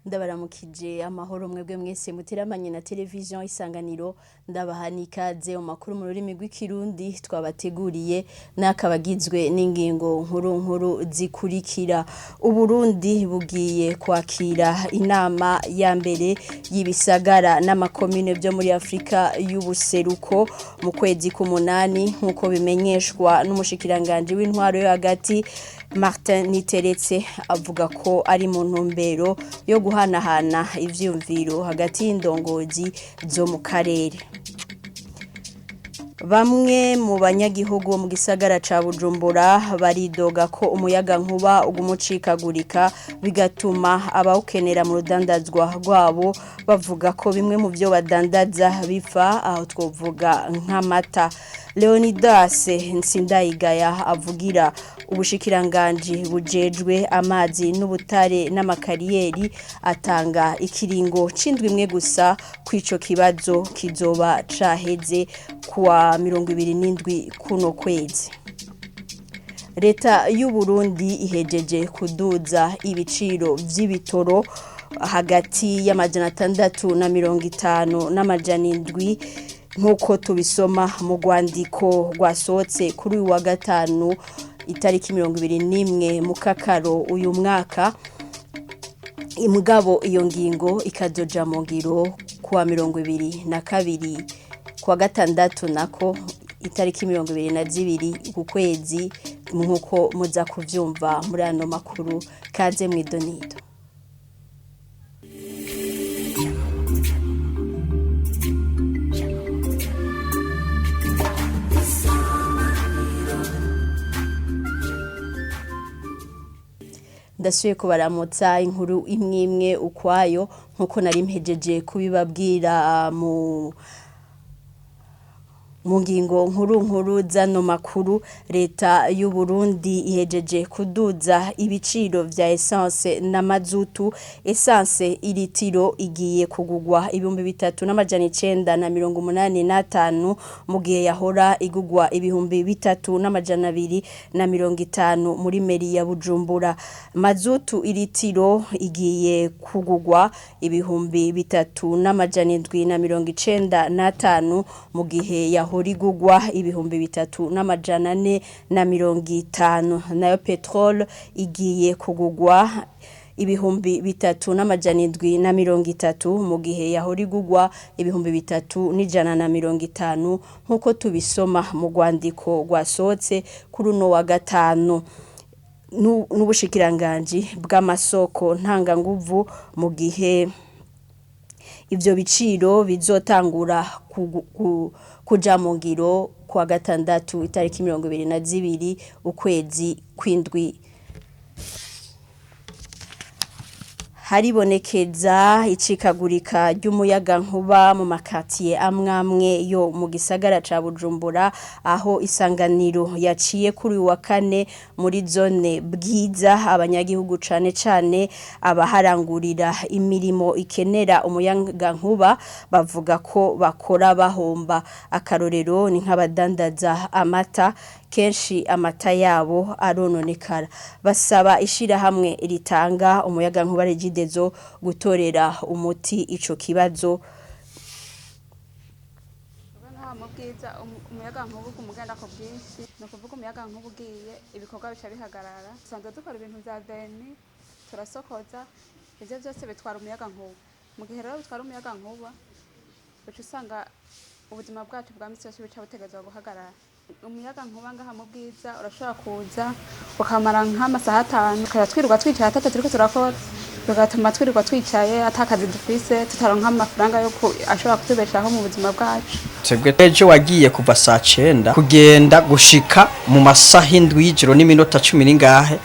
Ndabaramukije amahoro mwebwe mwese muteramanye na televiziyo Isanganiro. Ndabaha n'ikaze mu makuru mu rurimi rw'Ikirundi twabateguriye, n'akabagizwe n'ingingo nkuru nkuru zikurikira: Uburundi bugiye kwakira inama ya mbere y'ibisagara n'amakomine byo muri Afrika y'ubuseruko mu kwezi k'umunani, nk'uko bimenyeshwa n'umushikiranganji w'intwaro yo hagati, Martin Niteretse. Avuga ko ari mu ntumbero yo guhanahana ivyiyumviro hagati y'indongozi zo mu karere. Bamwe mu banyagihugu mu gisagara ca Bujumbura baridoga ko umuyaga nkuba uguma ucikagurika, bigatuma abawukenera mu rudandazwa rwabo bavuga ko bimwe mu byo badandaza bipfa, aho twovuga nk'amata. Leonidas Nsindayigaya avugira ubushikiranganji bujejwe amazi n'ubutare n'amakariyeri atanga ikiringo c'indwi imwe gusa kw'ico kibazo kizoba caheze kuwa 27 kuno kwezi. Leta y'u Burundi ihejeje kuduza ibiciro vy'ibitoro hagati y'650 n'700, nk'uko tubisoma mu rwandiko rwasohotse kuri uyu wa gatanu, itariki 21 Mukakaro uyu mwaka. Imugabo iyo ngingo ikazoja mu ngiro kuwa 22, kuwa gatandatu nako, itariki 22 ku kwezi, nk'uko muza kuvyumva muri ano makuru. Kaze mw'idonido. Ndasubiye kubaramutsa. Inkuru imwe imwe ukwayo, nk'uko nari mpejeje kubibabwira mu ngingo nkuru nkuru zano makuru, leta y'u Burundi ihejeje kuduza ibiciro vya essence na mazutu. Essence iritiro igiye kugugwa 3985, mu gihe yahora igugwa 3250 muri mairie ya Bujumbura. Mazutu iritiro igiye kugugwa 3795, mu gihe yahora igugwa 3450. Nayo petrol igiye kugugwa 3730, mu gihe yahora igugwa 3150, nk'uko tubisoma mu rwandiko rwasohotse kuri uno wa gatanu n'ubushikiranganji bw'amasoko ntanganguvu, mu gihe ivyo biciro bizotangura kuja mu ngiro kuwa gatandatu, itariki 22 ukwezi kw'indwi. Haribonekeza icikagurika ry'umuyaga nkuba mu makatiye amwamwe yo mu gisagara ca Bujumbura. Aho Isanganiro yaciye kuri uyu wa kane muri zone Bwiza, abanyagihugu, cane cane abaharangurira imirimo ikenera umuyaga nkuba, bavuga ko bakora bahomba. Akarorero ni nk'abadandaza amata, kenshi amata yabo arononekara. Basaba ishirahamwe ritanga umuyaga nkuba Regideso gutorera umuti ico kibazo. Ngaha mu Bwiza umuyaga nkuba uguma ku bwinshi. Ni ukuvuga umuyaga nkuba ugiye, ibikorwa bica bihagarara. Dusanzwe dukora ibintu vya vernis, turasokoza, ivyo vyose bitwara umuyaga nkuba. Mu gihe rero bitwara umuyaga nkuba, uca usanga ubuzima bwacu bwa misi yose buca butegerezwa guhagarara. Umuyaga nkuba ngaha mu Bwiza urashobora kuza ukamara nk'amasaha 5, tukaja twirirwa twicaye atatu turiko turakora, bigatuma twirirwa twicaye ata kazi dufise, tutaronka amafaranga yo ashobora kutubeshaho mu buzima bwacu. Twebwe ejo wagiye kuva saa 9 kugenda gushika mu masaha 7 y'ijoro n'iminota 10 n'ingahe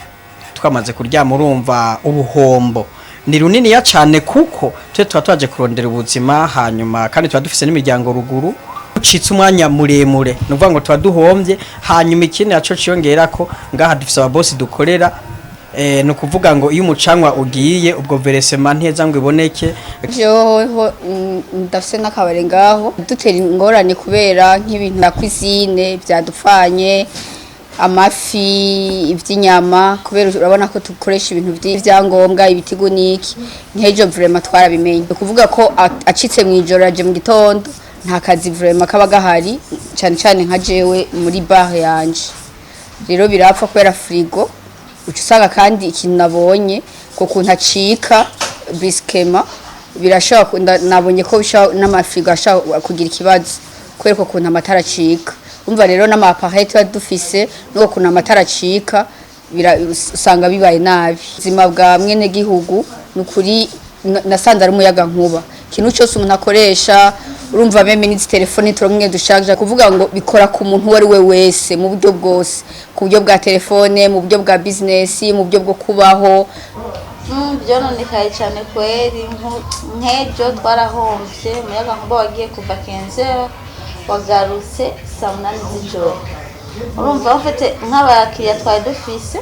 twamaze kuryama. Urumva ubuhombo ni runiniya cane, kuko twe tuba twaje kurondera ubuzima, hanyuma kandi tuba dufise n'imiryango ruguru. Ucitse umwanya muremure, ni ukuvuga ngo tuba duhombye. Hanyuma ikindi naco ciyongera ko ngaha dufise ababosi dukorera, ni ukuvuga ngo iyo umucanwa ugiye, ubwo versement nteza ngo iboneke. Jewe ndafise n'akabari ngaho, dutera ingorane kubera nk'ibintu na cuisine byadupfanye. Amafi, ivy'inyama, kubera urabona ko dukoresha ibintu vy'ivyangombwa, ibitigu n'iki. Nk'ejo vraiment twarabimenye. Ni ukuvuga ko acitse mw'ijoro aje mu gitondo, nta kazi vraiment kaba gahari, cane cane nka jewe muri bar yanje. Rero birapfa kubera frigo uca usanga. Kandi ikintu nabonye ko kuntu acika brusquement birashobora nabonye ko bishobora n'amafrigo ashobora kugira ikibazo kubera ko kuntu amatara acika. Umva rero, n'ama appareil tuba dufise n'uko kuntu amatara acika, usanga bibaye nabi. Ubuzima bwa mwene gihugu ni ukuri nasanze ari umuyaga nkuba. Ikintu cyose umuntu akoresha, urumva, même n'izi telefone turamwe dushaje, kuvuga ngo bikora ku muntu uwo ari we wese mu buryo bwose, ku buryo bwa telefone, mu buryo bwa business, mu buryo bwo kubaho. Byononekaye cyane kweri. Nk'ejo twarahomvye. Umuyaga nkuba wagiye kuva 15h, wagarutse saa 8 z'ijoro. Urumva, ufite nk'abakiriya twari dufise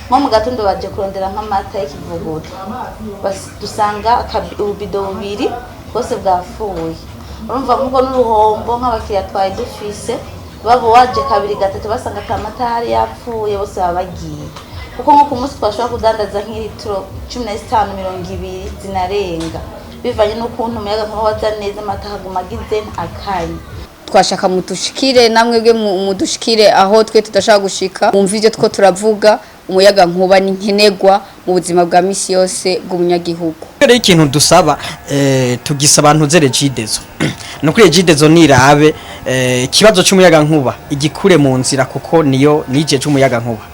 nko mu gatondo baje kurondera nk'amata y'ikivuguto. Dusanga ububido bubiri bwose bwapfuye. Urumva nk'ubwo n'uruhombo nk'abakiriya twari dufise, baba waje kabiri gatatu basanga ata mata ahari, yapfuye, bose baba bagiye. Kuko nko ku munsi twashobora kudandaza nk'ilitiro 15, 20 zinarenga, bivanye n'ukuntu umuyaga nkuba waza neza, amata akaguma agize akanye. Twashaka mudushikire, namwe bwe mudushikire aho twe tudashaka gushika, mumve ivyo two turavuga. Umuyaga nkuba ni nkenerwa mu buzima bwa misi yose bw'umunyagihugu. Rero ikintu dusaba, tugisaba ntuze Regideso, nukuri Regideso nirabe ikibazo c'umuyaga nkuba igikure mu nzira, kuko niyo nije c'umuyaga nkuba.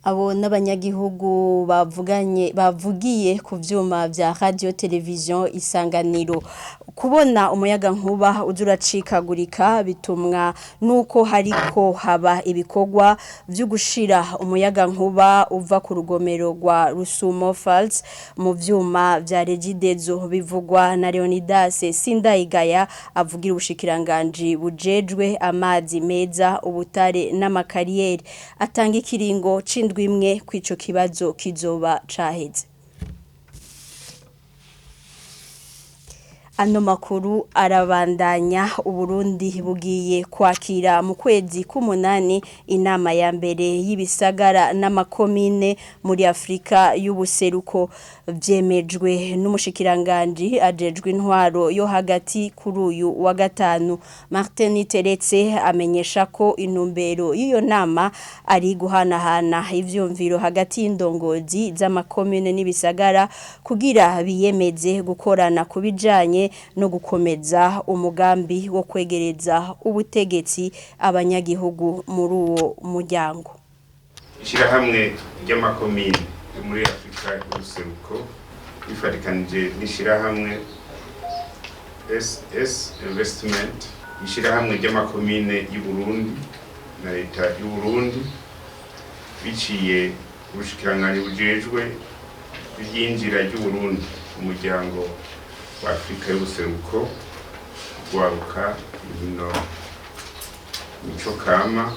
Abo n'abanyagihugu bavuganye, bavugiye ku vyuma vya Radio Television Isanganiro. Kubona umuyaga nkuba uza uracikagurika bitumwa nuko hariko haba ibikorwa vyo gushira umuyaga nkuba uva ku rugomero rwa Rusumo Falls mu vyuma vya Regideso, bivugwa na Leonidas Sindayigaya, avugira ubushikiranganji bujejwe amazi meza, ubutare n'amakariyeri. Atanga ikiringo c'indwi imwe kw'ico kibazo kizoba caheze. Ano makuru arabandanya. Uburundi bugiye kwakira mu kwezi k'umunani inama ya mbere y'ibisagara n'amakomine muri Afrika y'ubuseruko. Vyemejwe n'umushikiranganji ajejwe intwaro yo hagati kuri uyu wa gatanu. Martin Teretse amenyesha ko intumbero y'iyo nama ari guhanahana ivyumviro hagati y'indongozi z'amakomine n'ibisagara kugira biyemeze gukorana ku bijanye no gukomeza umugambi wo kwegereza ubutegetsi abanyagihugu muri uwo muryango. Ishyirahamwe ry'amakomine yo muri Afurika y'ubuseruko rifatikanije n'ishyirahamwe SS Investment, ishyirahamwe ry'amakomine y'u Burundi na leta y'u Burundi, biciye ubushikiranganji bujejwe ivyinjira ry'u Burundi mu muryango wa Afurika y'ubuseruko, rwaruka, inkino, mico kama,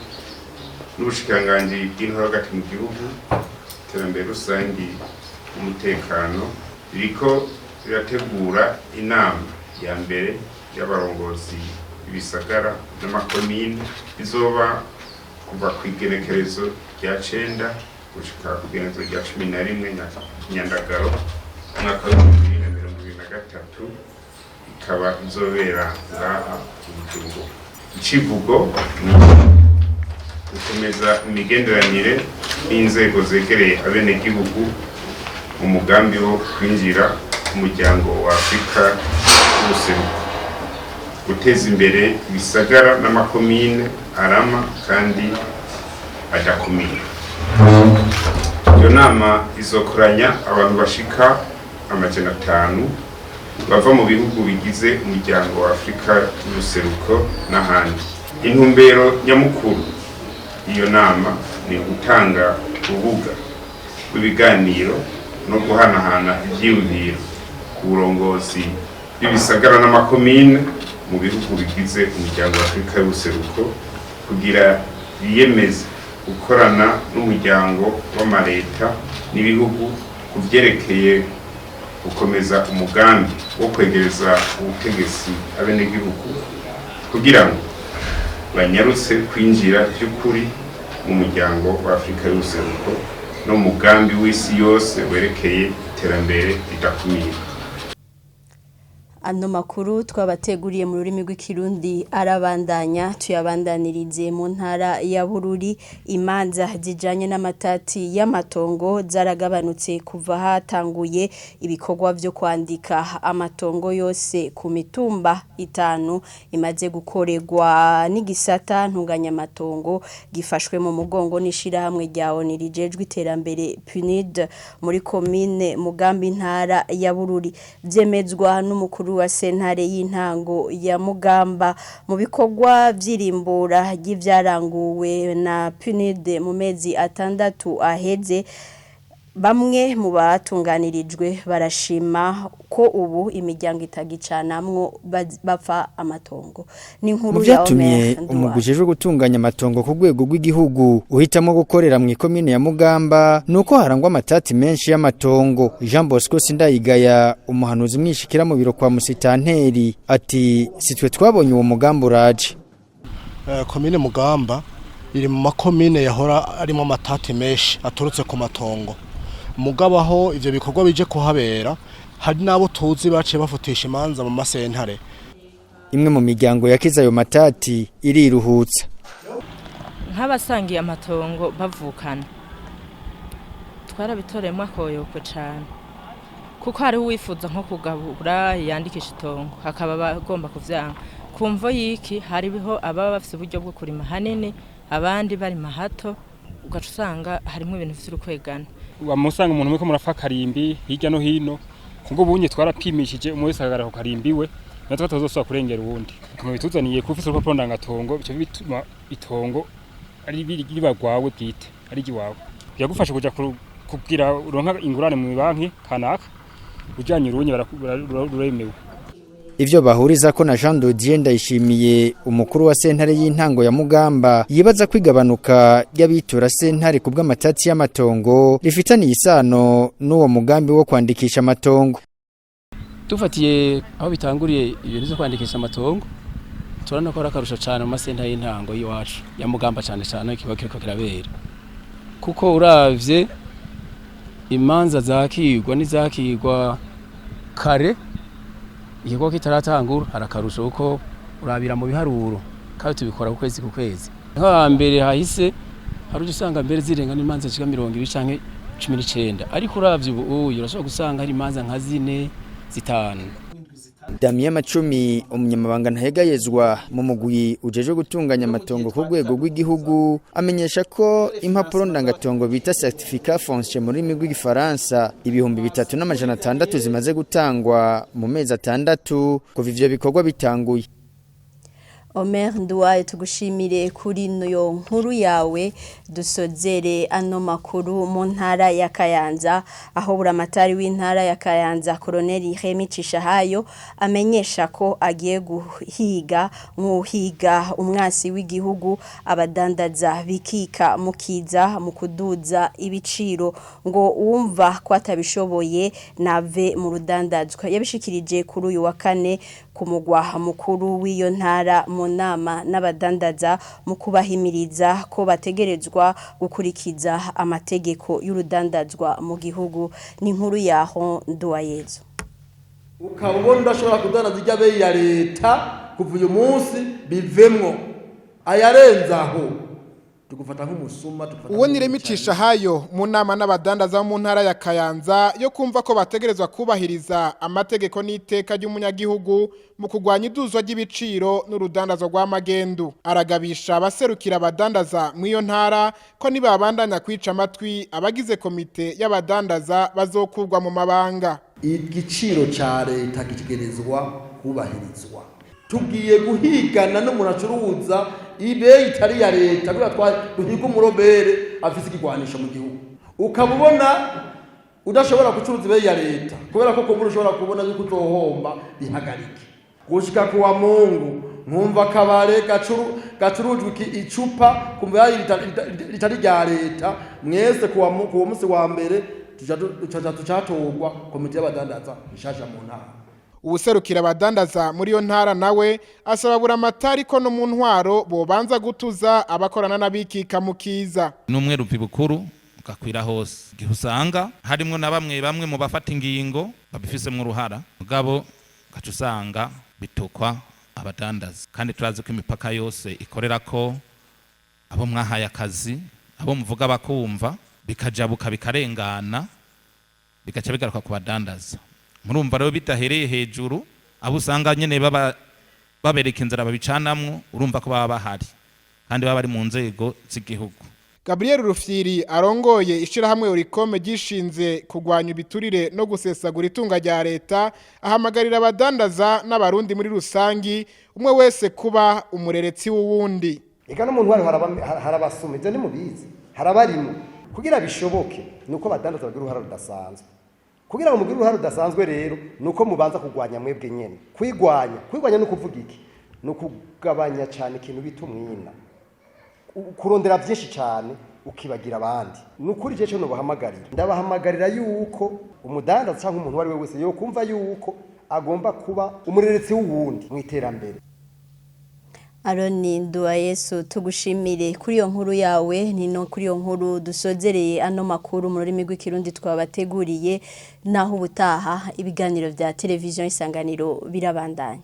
n'ubushikiranganji bw'intwaro hagati mu gihugu, iterambere rusangi n'umutekano, ririko rirategura inama ya mbere y'abarongozi b'ibisagara n'amakomine izoba kuva ku igenekerezo rya 9 gushika ku igenekerezo rya 11 Nyandagaro umwaka w'2023, ikaba izobera ngaha mu Bujumbura. Icivugo ni gukomeza imigenderanire n'inzego zegereye abenegihugu mu mugambi wo kwinjira mu muryango wa Afurika y'ubuseruko, guteza imbere ibisagara n'amakomine arama kandi adakumira. Iyo nama izokoranya abantu bashika 500 bava mu bihugu bigize umuryango wa Afurika y'ubuseruko n'ahandi. Intumbero nyamukuru iyo nama ni ugutanga urubuga rw'ibiganiro no guhanahana ivyiyumviro ku burongozi bw'ibisagara n'amakomine mu bihugu bigize umuryango wa Afurika y'ubuseruko, kugira biyemeze gukorana n'umuryango w'amaleta n'ibihugu ku vyerekeye gukomeza umugambi wo kwegereza ubutegetsi abenegihugu, kugira ngo banyarutse kwinjira vy'ukuri. mu muryango wa Afurika y'ubuseruko no mu mugambi w'isi yose werekeye iterambere ridakumira. Ano makuru twabateguriye mu rurimi rw'ikirundi arabandanya, tuyabandanirize mu ntara ya Bururi. Imanza zijanye n'amatati y'amatongo zaragabanutse kuva hatanguye ibikorwa vyo kwandika amatongo yose ku mitumba 5 imaze gukorerwa n'igisata ntunganyamatongo gifashwe mu mugongo n'ishirahamwe rya ONU rijejwe iterambere PNUD muri komine Mugamba, intara ya Bururi. Vyemezwa n'umukuru wa sentare y'intango ya Mugamba mu bikorwa vy'irimbura ry'ivyaranguwe na PNUD mu mezi 6 aheze. Bamwe mu batunganirijwe barashima ko ubu imiryango itagicanamwo bapfa amatongo. Ni inkuru ya vyatumye Omer umugwi Nduwa. ujejwe gutunganya amatongo ku rwego rw'igihugu uhitamo gukorera mu ikomine ya Mugamba nuko harangwa amatati menshi y'amatongo. Jean Bosco Sindayigaya, umuhanuzi mwishikira mu biro kwa musitanteri, ati sitwe twabonye uwo mugambi uraje. Komine Mugamba iri mu makomine yahora arimo amatati menshi aturutse ku matongo, mugabo aho ivyo bikorwa bije kuhabera hari n'abo tuzi baciye bafutisha imanza mu masentare. Imwe mu miryango yakize ayo matati iriruhutsa. Nk'abasangiye amatongo bavukana, twarabitoreyemo akoyoko cane, kuko hariho uwifuza nko kugabura yandikisha itongo, hakaba abagomba kuvyanga ku mvo y'iki. Hariho ababa bafise uburyo bwo kurima hanini, abandi barima hato, ugaca usanga harimo ibintu vy'urukwegana. Wamusanga umuntu muriko murafa karimbi hirya no hino. Kubwo bunye twarapimishije, umwe wese ahagarara ku karimbi we, natwe tuzosubira kurengera uwundi. Kuma bituzaniye kuba ufise urupapuro ndangatongo, bica bituma itongo ari riba rwawe bwite, ari iwawe. Biragufasha kuja kugira uronka ingurane mu banki kanaka, ujanye urunye ruremewe. Ivyo bahuriza ko na Jean Dodier Ndayishimiye, umukuru wa sentare y'intango ya Mugamba, yibaza kwigabanuka ry'abitura sentare ku bw'amatati y'amatongo rifitaniye isano n'uwo mugambi wo kwandikisha amatongo. Dufatiye aho bitanguriye ibintu byo kwandikisha amatongo, turabona ko ari akarusho cyane mu masentare y'intango y'iwacu ya Mugamba, cyane cyane kiba kiriko kirabera, kuko uravye imanza zakigwa n'izakigwa kare igikorwa kitaratangura, hari akarusho, kuko urabira mu biharuro kandi tubikora ku kwezi ku kwezi. Nk'ahambere hahise hari ujya usanga mbere zirenga n'imanza zishika 20 canke 19, ariko uravye ubu uyu urashobora gusanga hari imanza nka 4, 5. Damien Macumi, umunyamabanga ntahegayezwa mu mugwi ujeje gutunganya amatongo ku rwego rw'igihugu, amenyesha ko impapuro ndangatongo bita certificat foncier mu rurimi rw'igifaransa 3600 zimaze gutangwa mu mezi 6 kuva ivyo bikorwa bitanguye. Omer Nduwaye, tugushimire kuri iyo nkuru yawe. Dusozere ano makuru mu ntara ya Kayanza, aho buramatari w'intara ya Kayanza, Colonel Remy Cishahayo, amenyesha ko agiye guhiga nk'uhiga umwasi w'igihugu abadandaza bikika mukiza mu kuduza ibiciro, ngo uwumva ko atabishoboye nave mu rudandazwa. Yabishikirije kuri uyu wa kane ku mugwa mukuru w'iyo ntara mu nama n'abadandaza, mu kubahimiriza ko bategerezwa gukurikiza amategeko y'urudandazwa mu gihugu. Ni inkuru yaho Nduwayezu. Ukaba ubona udashobora kudandaza irya beyi ya leta, kuva uyu munsi bivemwo, ayarenze aho tugufata nk'umusuma, tugufata. Uwo ni Remy Cishahayo mu nama n'abadandaza bo mu ntara ya Kayanza yo kumva ko bategerezwa kubahiriza amategeko n'iteka ry'umunyagihugu mu kurwanya iduzwa ry'ibiciro n'urudandazwa rw'amagendu. Aragabisha abaserukira abadandaza mu iyo ntara ko nibabandanya kwica amatwi abagize komite y'abadandaza bazokurwa mu mabanga. Igiciro ca leta gitegerezwa kubahirizwa. Tugiye guhigana n'umuntu acuruza ibeyi itari iya leta, kubera duhiga umurobere afise ikigwanisho mu gihugu. Ukaba ubona udashobora gucuruza ibeyi ya leta kubera ko kumbura ushobora kubona yuko uzohomba, bihagarike gushika kuwa Mungu. Nkumva akabare gacurujwe icupa kumva ritari rya leta, mwese kuwa kuwa musi wa mbere tuca tucatorwa komite y'abadandaza nshasha mu ntara. Uwuserukira abadandaza muri iyo ntara nawe asaba buramatari ko no mu ntwaro bobanza gutuza abakorana n'abikika mu kiza. N'umwe rupi bukuru ugakwira hose, igihe usanga harimwo na bamwe bamwe mu bafata ingingo babifisemwo uruhara, mugabo ugaca usanga bitukwa abadandaza, kandi turazi ko imipaka yose ikorera ko abo mwahaye akazi, abo muvuga bakumva, bikajabuka bikarengana, bigaca bigaruka ku badandaza. Murumva rero bidahereye hejuru, abo usanga nyene baba babereka inzara babicanamwo, urumva ko baba bahari kandi baba bari mu nzego z'igihugu. Gabriel Rufyiri arongoye ishirahamwe Orikome gishinze kugwanya ibiturire no gusesagura itunga rya leta, ahamagarira abadandaza n'abarundi muri rusangi umwe wese kuba umureretsi w'uwundi. Eka no mu ntwaro harabasuma, ivyo ntimubizi, harabarimo. Kugira bishoboke nuko abadandaza bagira uruhara rudasanzwe. Kugira ngo mugire uruhara rudasanzwe rero nuko mubanza kugwanya mwebwe nyene. Kwigwanya ni ukuvuga iki? Ni ukugabanya cyane ikintu bita umwina, kurondera byinshi cyane ukibagira abandi. Ni ukuri je cyo nobahamagarira, ndabahamagarira yuko umudandaza cyangwa umuntu uwo ari we wese yokumva yuko agomba kuba umureretsi w'uwundi mu iterambere. Aroni Nduwayesu, tugushimire kuri iyo nkuru yawe. Ni no kuri iyo nkuru dusozereye ano makuru mu rurimi rw'Ikirundi twabateguriye. Naho ubutaha, ibiganiro vya Televiziyo Isanganiro birabandanya.